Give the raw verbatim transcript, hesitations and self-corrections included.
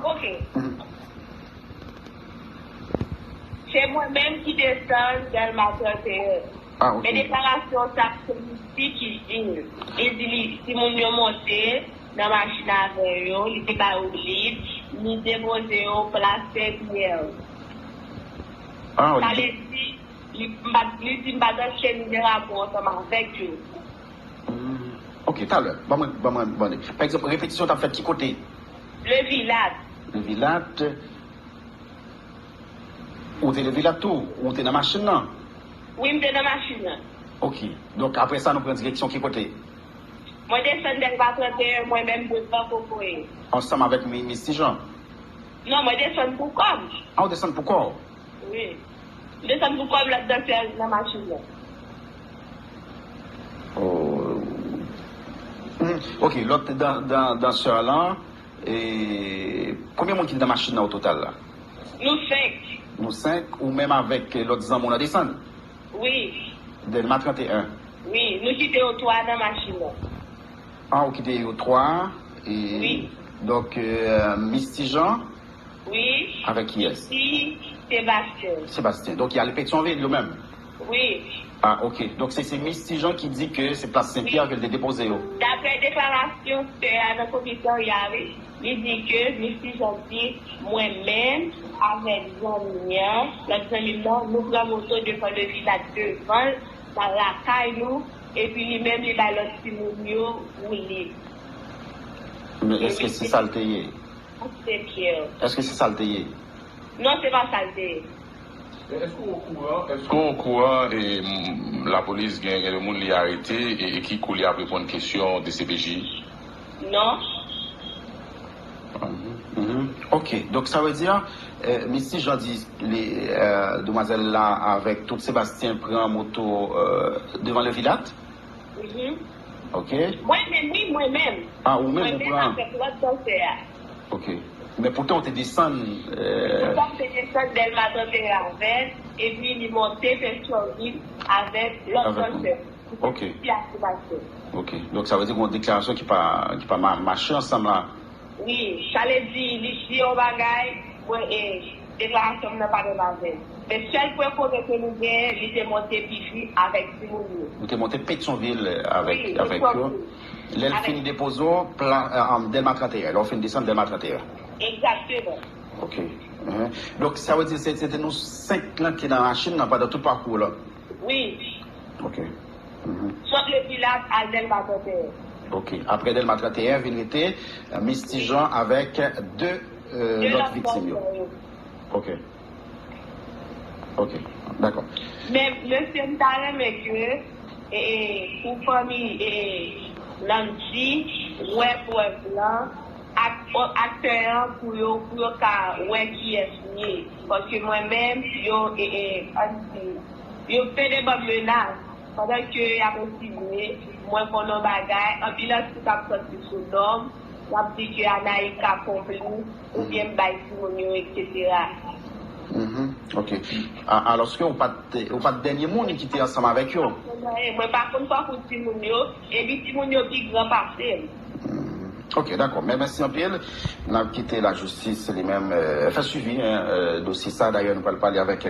Ok. Se mwen menm ki desann Dèlma trannteyen. Men deklarasyon sa se li ki di l. Li di li, timoun yo monte nan machin avè yo, li te ba yo lib, li depoze yo plas Senpyè. Sa vle di, li, m pa, li di m pa t antre nan rapò ansanm avèk yo. Ok, talè. Ban mwen, ban mwen, ban mwen. Pa egzanp, repetisyon t ap fèt ki kote? Levilat. Levilat. Ou te Levilat tou? Ou te nan machin nan? Wi, m te nan machin nan. Ok. Donk, apre sa, nou pran direksyon ki kote? Mwen desann Dèlma trannteyen, mwen menm devan Kokoye. Ansanm avèk Miss Tijan? Non, mwen desann pou kò m. A, ou desann pou kò w? Wi. M desann pou kò m, lòt dansè nan machin nan. Oh. Ok, lòt dansè lan, e, konbyen moun ki te nan machin nan o total la? Nou senk. Nou senk, ou menm avèk lòt zanmi w nan desann? Wi. Dèlma trannteyen? Wi, nou kite yo twa nan machin nan. A, ou kite yo twa. E, Wi. Donk, euh, Miss Tijan? Wi. Avèk kiyès? Ti Sebastyen. Sebastyen. Donk, y ale Petyonvil, yo menm? Wi. A, ok. Donk, se, se Miss Tijan ki di ke se plas Senpyè ke l te depoze yo. Daprè deklarasyon sè a nan komisarya, wi, li di ke Miss Tijan di, mwen menm, avèk zanmi an, lòt zanmi m nan, nou pran moto devan Levilat devan l, nan lakay nou, epi li menm, li bay lòt timoun yo woule. Men èske se sa l te ye? Senpyè. Èske se sa l te ye? Non, se pa sa l te ye. Men èske w okouran, èske w okouran e, m, lapolis gen, gen de moun li arete e, e ki kou li ap reponn kesyon D C P J? Non. Mhm. Ok, donk sa vle di, euh, Miss Tijan di li, euh, demwazèl la avèk tout Sebastyen pran moto, euh, devan Levilat? Mhm. Ok. Mwen menm, wi, mwen menm. A, ou menm Mwen ou menm pran. Avèk lòt dansè a. Ok. Men poutan ou te desann, euh, Poutan m te desann Dèlma trannteyen avè l, epi li monte Petyonvil avèk lòt Avèk dansè. Ok. Ti aktivasyon. Ok. Donk sa vle di gen yon deklarasyon ki pa, ki pa ma- mache ansanm la. Wi, sa vle di, li di yon bagay, mwen, e, deklarasyon m nan pa menm avè l. Men sèl pwen komen ke nou genyen, li te monte Piti avèk timoun yo. Ou te monte Petyonvil avèk, Wi, avèk yo. Petyonvil. Lè l fin depoze w, pla- euh, Dèlma trannteyen, lè w fin desann Dèlma trannteyen. Egzakteman. Ok. Mhm. Donk, sa vle di se, se te nou senk lan ki nan machin nan pandan tout pakou la. Wi. Ok. Mhm. Sot Levilat al Dèlma trannteyen. Ok. Apre Dèlma trannteyen, vin rete, euh, Miss Tijan avèk de, euh, De lòt lòt viktim yo. dansè yo. Ok. Ok. Dakò. Men, mesye, m ta renmen ke, e, e, pou fanmi, e, Landy, wè prèv lan, ak, aktè an pou yo, pou yo ka wè kiyès li ye. Paske mwen menm, yo, e, e, ann di, yo fè de bann menas. Pandan ke y ap ensimye, mwen konnen yon bagay, anbilansye k ap sòti sou nonm, y ap di ke Anaïka konplis, oubyen m bay timoun yo, etsetera. Mhm. Ok. A- Alòske ou pa t, ou pa t dènye moun ki te ansanm avèk yo. Mwen pa konn pakou timoun yo, epi timoun yo pi gran pase m. Mhm. Ok, dakò. Men mèsi anpil. N ap kite lajistis li menm, euh, fè swivi, hein, euh, dosye sa. Dayè, nou pral pale avèk